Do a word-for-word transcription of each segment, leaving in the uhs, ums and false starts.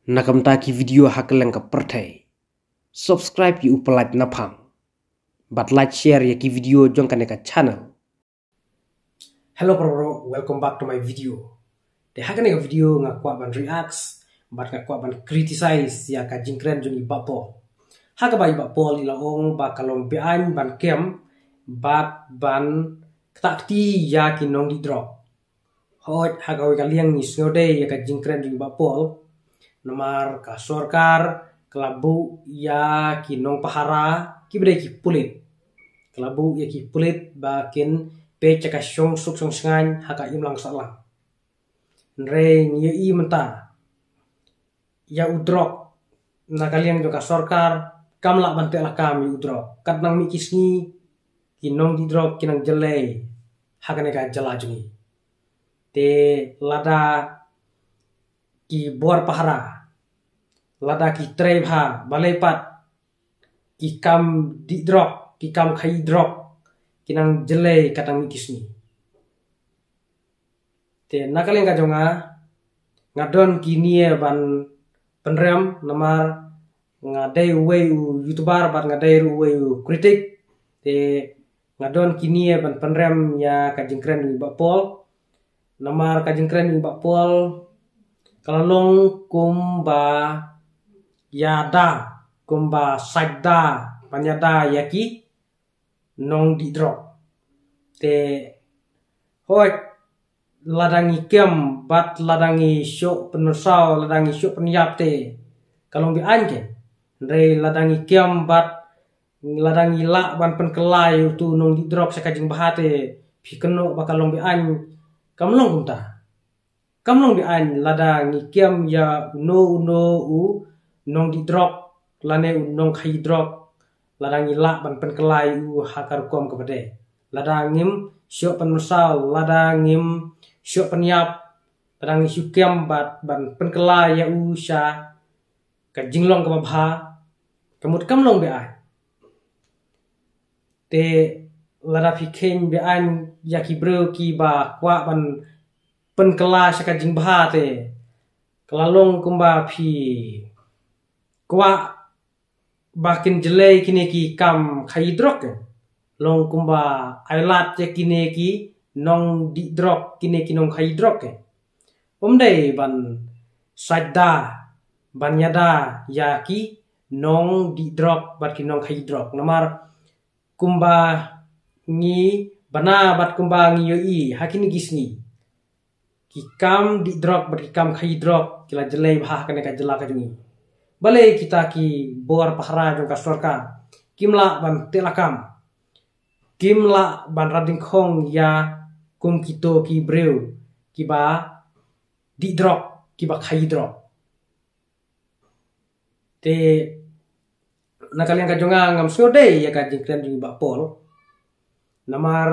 Na ka bynta ki video ha kylleng ka pyrthei, subscribe ïa u Pyllait Naphang bad like, share ïa ki video jong kane ka channel. Hello bro, bro, welcome back to my video. Te ha kane ka video nga kwah ban react bad nga kwah ban criticize ïa ka jingkren jong i Bah Paul. Ha kaba i Bah Paul i la ong ba ka long beaiñ ban kem bad ban ktah kti ïa ki nongdih drok. Hooid, ha kawei ka liang ngi sngewdei ïa ka jingkren jong i Bah Paul. Namar ka sorkar ka la buh ïa ki nongpahara kiba dei ki pulit. Ka la buh ïa ki pulit ba kin peit ïa ka shongsuk shongshngaiñ ha ka imlang sahlang. Hynrei ngi ïohi mynta ïa u drok na ka liang jong ka sorkar kam lah ban teh lakam ïa u drok. Katba nang mih ki sngi ki nongdih drok ki nang jyllei ha kane ka jylla jong ngi. Te lada ki bor pahara, lada ki trei bha balei pat ki kam dih drok, ki kam khaïi drok ki nang jyllei katba nang mih ki sngi. Te na ka liang ka jong nga, nga don kine ban pynrem namar nga dei uwei u YouTuber bad nga dei ruh uwei u critic. Te nga don kine ban pynrem ïa ka jingkren jong i Bah Paul. Namar ka jingkren jong i Bah Paul ka la long kumba ïada, kumba saitda ban ïada ïa ki nongdih drok. Te hooid, lada ngi kem bad lada ngi shoh pynmynsaw, lada ngi shoh pynïap te ka long beaiñ keiñ. Hynrei lada ngi kem bad lada ngi lah ban pynkylla ïa uto u nongdih drok sha ka jingbha te phi kynnoh ba ka long beaiñ? Kam long kumta. Kam long beaiñ lada ngi kem ïa uno uno u nongdih drok lane u nongkhaïi drok, lada ngi lah ban pynkylla ïa u ha ka rukom kaba dei. Lada ngim shoh pynmynsaw, lada ngim shoh pynïap, lada ngi shu kem bad ban pynkylla ïa u sha ka jinglong kaba bha, ka mut kam long beaiñ. Te lada phi kheiñ beaiñ ïa ki briew kiba kwah ban pynkylla sha ka jingbha te ka la long kumba phi kwah ba kin jyllei kine ki kam khaïi drok, eh. Long kumba ai lad ïa kine ki nongdih drok, kine ki nongkhaïi drok, eh. Um dei ban saitda ban ïada ïa ki nongdih drok bad ki nongkhaïi drok. Namar kumba ngi bana bad kumba ngi ïohi ha kine ki sngi, ki kam dih drok bad ki kam khaïi drok ki la jyllei bha ha kane ka jylla ka jong ngi. Balei kita ki bor pahara jong ka sorkar kim lah ban teh lakam, kim lah ban rat dyngkhong ïa kum kito ki briew kiba dih drok, kiba khaïi drok? Te na ka liang ka jong nga ngam sngewdei ïa ka jingkren jong i Bah Paul. Namar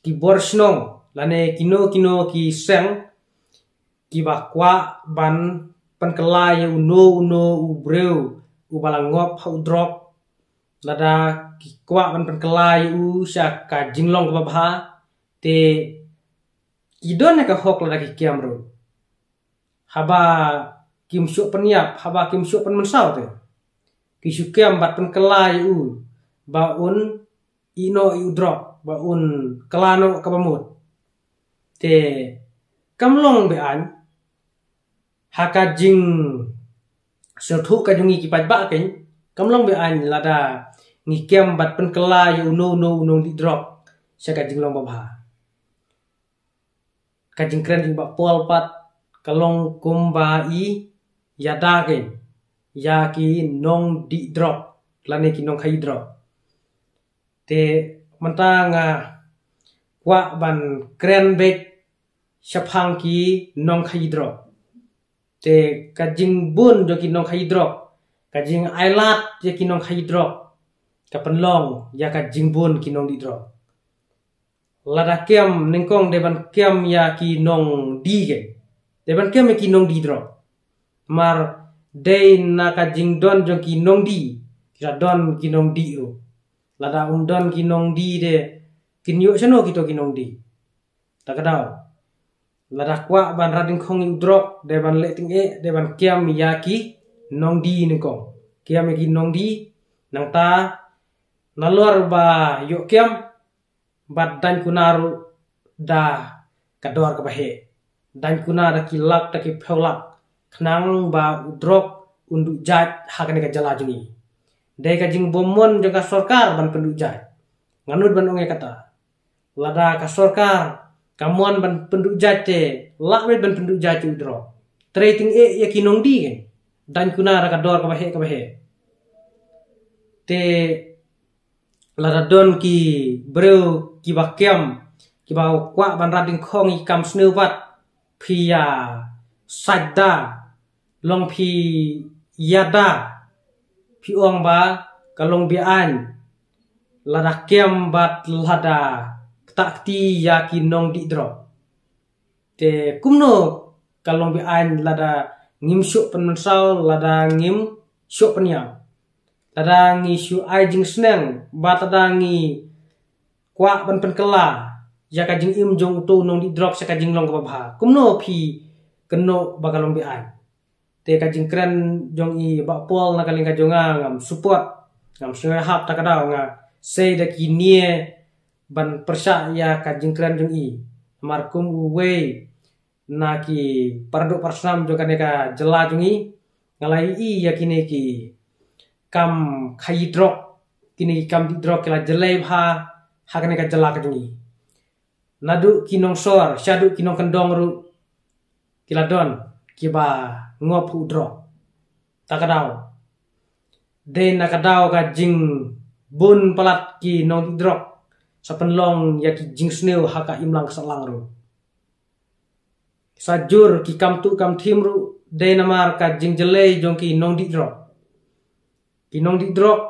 ki bor shnong lane kino kino ki seng kiba kwah ban pynkylla ïa uno uno u briew uba la ngop ha u drok, lada ki kwah ban pynkylla ïa u sha ka jinglong kaba bha, te ki don ïa ka hok lada ki kem ruh. Haba kim shuh pynïap, haba kim shuh pynmynsaw te ki shu kem bad pynkylla ïa u ba un ïeh noh ïa u drok, ba un kylla noh kaba mut. Te kam long beaiñ ha ka jingsngewthuh ka jong ngi ki paidbah keiñ, kam long beaiñ lada ngi kem bad pynkylla ïa uno uno u nongdih drok sha ka jinglong babha. Ka jingkren jong i Bah Paul pat ka long kumba i ïada keiñ ïa ki nongdih drok lane ki nongkhaïi drok. Te mynta nga kwah ban kren beit shaphang ki nongkhaïi drok. Te ka jingbun jong ki nongkhaïi drok, ka jingailad ïa ki nongkhaïi drok, ka pynlong ïa ka jingbun ki nongdih drok. Lada kem nyngkong dei ban kem ïa ki nongdih keiñ, dei ban kem ïa ki nongdih drok. Namar dei na ka jingdon jong ki nongdih ki la don ki nongdih ruh. Lada um don ki nongdih te kin ïoh shano kito ki nongdih? Ta ka daw Lada kwah ban rat dyngkhong ïa u drok, dei ban leh tyngeh, dei ban kem ïa ki nongdie nyngkong. Kem ïa ki nongdie, nangta nalor ba ïoh kem, bad dang kuna ruh da ka dor kaba heh. Dang kuna da ki lak, da ki phew lak. Khnang ba u drok un duh jait ha kane ka jylla jong ngi. Dei ka jingbym mon jong ka sorkar ban pynduh jait. Nga nud ban ong ïa kata. Lada ka sorkar ka mon ban pynduh jait te, lah beit ban pynduh jait ïa u drok. Trei tyngeh ïa ki nongdie kan. Dang kuna da ka dor kaba heh, kaba heh. Te lada don ki briew kiba kem, kiba kwah ban rat dyngkhong ïa ki kam sniew bad, phi ïa sait da, long phi ïada, phi ong ba ka long be-aiñ lada kem bad lada ktah kti ïa ki nongdie drok. Te kumno ka long be-aiñ lada ngim shuh pynmynsaw, lada ngim shuh pynïap, lada ngi shu ai jingsneng, bad lada ngi kwah ban pynkylla ïa ka jingim jong uto u nongdie drok sha ka jinglong kaba bha? Kumno phi kynnoh ba ka long be-aiñ? Te ka jingkren jong i Bah Paul na ka liang ka jong nga ngam support, ngam sngewhap. Ta ka daw nga sei da ki nia ban pyrshah ïa ka jingkren jong i. Namar kum uwei na ki paradoh parasnam jong kane ka jylla jong i, nga la ïohi ïa kine ki kam khaïi drok, kine ki kam dih drok ki la jyllei bha ha kane ka jylla ka jong i. Naduh ki nongsor shaduh ki nongkyndong ruh ki la don kiba ngop ha u drok. Ta ka daw, dei na ka daw ka jingbun palat ki nongdih drok sa pynlong ïa ki jingsniew ha ka imlang ka sahlang ruh. Sa jur ki kam tuh kam thim ruh dei namar ka jingjyllei jong ki nongdih drok. Ki nongdih drok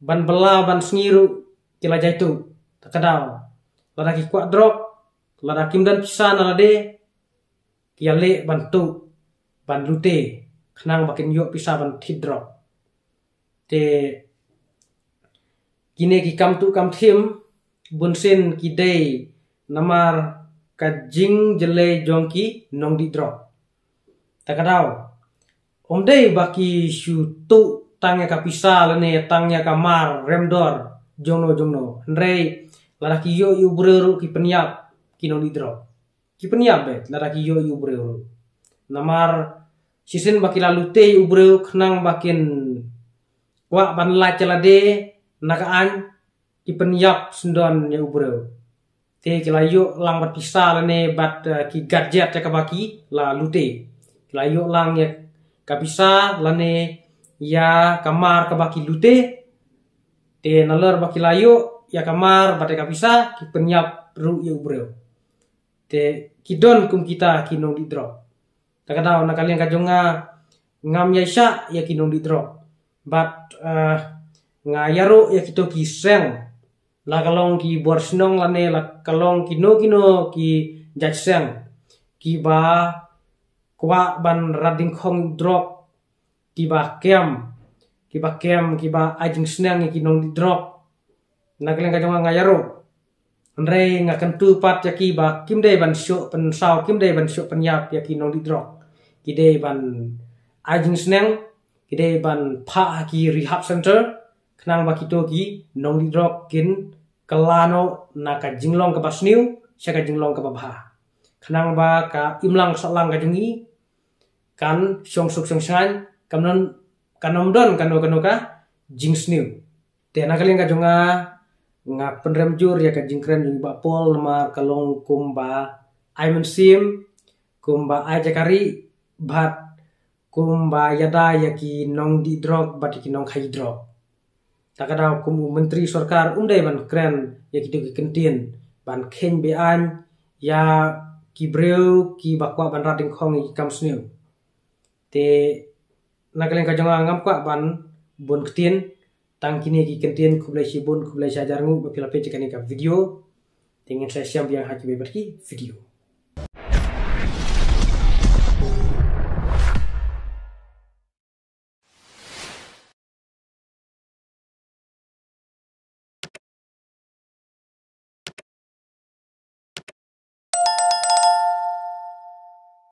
ban bylla ban sngi ruh ki la jai tuh. Ta ka daw, lada ki kwah drok, lada kim don pisa na lade, ki ïa leh ban tuh, ban lute, khnang ba kin ïoh pisa ban thied drok. Te kine ki kam tuh kam thim bunsien ki dei namar ka jingjyllei jong ki nongdih drok. Ta ka daw, ym dei ba ki shu tuh tang ïa ka pisa lane tang ïa ka mar rem dor jongno jongno. Hynrei lada ki ïoh ïa u briew ruh ki pynïap, ki nongdih drok. Ki pynïap beit lada ki ïoh ïa u briew ruh. Namar shisien ba ki la lute ïa u briew khnang ba kin kwah ban lait ïa lade na ka aiñ, ki pynïap syndon ïa u briew. Te ki la ïoh lang bad pisa lane bad, eh, ki gadget ïa kaba ki la lute. Ki la ïoh lang ïa ka pisa lane ïa ka mar kaba ki lute. Te nalor ba ki la ïoh ïa ka mar bad ïa ka pisa, ki pynïap ruh ïa u briew. Te ki don kum kita ki nongdih drok. Ta ka daw, na ka liang ka jong nga, ngam ïaishah ïa ki nongdih drok. Bad, eh, nga ïaroh ïa kito ki seng, la ka long ki bor shnong lane la ka long kino kino ki jait seng, kiba kwah ban rat dyngkhong drok, kiba kem, kiba kem, kiba ai jingsneng ïa ki nongdih drok. Na ka liang ka jong nga, nga ïaroh. Hynrei nga kyntu pat ïa ki ba kim dei ban shuh pynsaw, kim dei ban shuh pynïap ïa ki nongdih drok. Ki dei ban ai jingsneng, ki dei ban phah ha ki rehab center, khnang ba kito ki nongdih drok kin kylla noh na ka jinglong kaba sniew sha ka jinglong kaba bha. Khnang ba ka imlang sahlang ka jong ngi kan shong suk shong shngaiñ, kan ym don, kan ym don kano kano ka jingsniew. Te na ka liang ka jong nga, nga pynrem jur ïa ka jingkren jong i Bah Paul namar ka long kumba ai mynsiem, kumba ai jaka rieh, bad kumba ïada ïa ki nongdih drok bad ïa ki nongkhaïi drok. Ta ka daw, kum u myntri sorkar, um dei ban kren ïa kito ki kyntien ban kheiñ be-aiñ ïa ki briew kiba kwah ban rat dyngkhong ïa ki kam sniew. Te na ka liang ka jong nga, ngam kwah ban bun ktien, tang kine ki kyntien. Khublei shibun, khublei shihajar nguh ba phi la peit ïa kane ka video. Te ngin sa ïashem biang ha kiwei pat ki video.